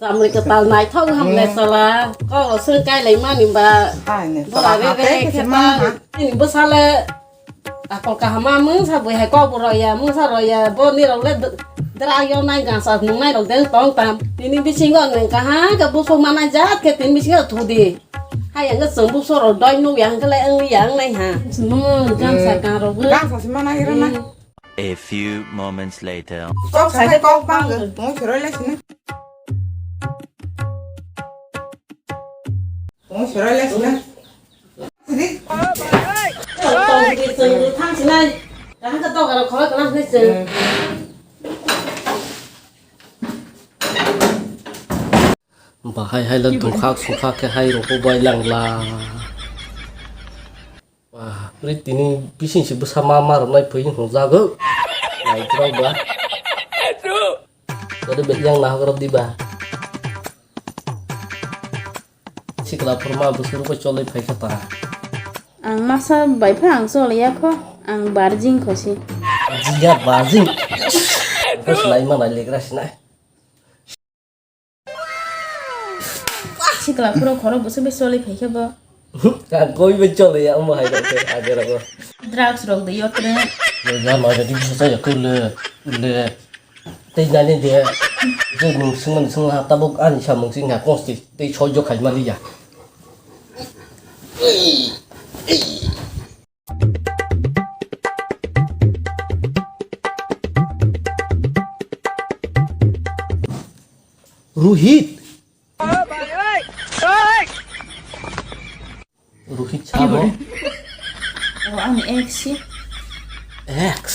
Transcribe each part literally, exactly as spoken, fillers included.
Chamri kwtal naithok hamle sala. Kok swng kailaimani ba. Hai ne, bora sala re re hapre khe khe ta. Tini bwsale akol kahama mungsa bui hai kok bo roya, mungsa roya, bo nirok le d-, dra yo nai gasa nungnai rok de tong tam. Tini bisingo ang neng kaha khe buso manai jat khe tini bisingo thudi. Hai ang chwng buso rok doi nuk yang khe le ang yang nai ha. Mun gamsa ka rok. Gamsa si manai ro na. A few moments later. Kok sai kok bang, mo choroi le sini. Mo choroi le sini. Sini. Tong di sing di thang sinai. Kahang ka dog aro khoi kana sinai sing. Bahai hai la dungkhak sungkhak khe hai rokbo bai langla. Wah, pri tini bising si bwsa ma ma rwnai phui hwnjago. Naitrok ba. Kori be yang nahok rok diba. Sikla phurma bwswk rok choloi phai kha ta. Ang masa bai pha ang choliya kho, ang barjing kho si. Jiya barjing. Bwslai ma nai legra sinai. Sikla phuru khoro bwswk bai choli phai khe bo. Koi bai choli ya omo hai rok khe age rok. Drugs rok de yotre. Ya ma jadi bisa saja kule kule. Tei nani de. Je nung sung nung sung ha tabuk ani samung sing ha kosti tei sojo khai mali ya. Rohit. Rohit sabo. Oh, ani ex si. Ex.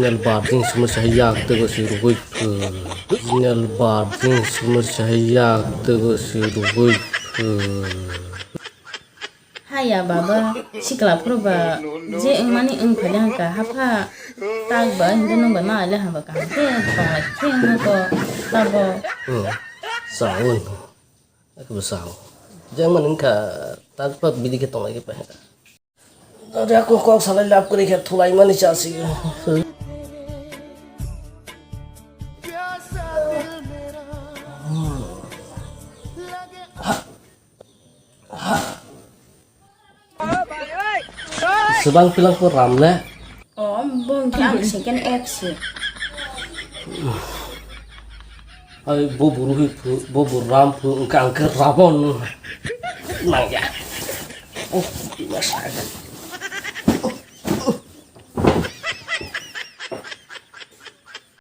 Nel barjing sumur sahi yak tego si rugui. Nel barjing sumur sahi yak tego si rugui. Haya baba, sikla phuru ba je wngmani wng phai le hwnka hapha tak ba hindi nwng bai ma le hwnba kaham khe ba khe wngma ko tabo. Hmm. Saun. Aku ba saun. Je wngmani wngkha tak ba bidi khe tonglai khe pai hwnka. Ore aku kok salai lab kori khe thulai mani chasi. Hmm. Sebang pilang ko ram le. Oh, bong jang second F si. Ai bo buru hi phu, bo buru ram phu, engka engka rabon. Nang ya. Oh, masa.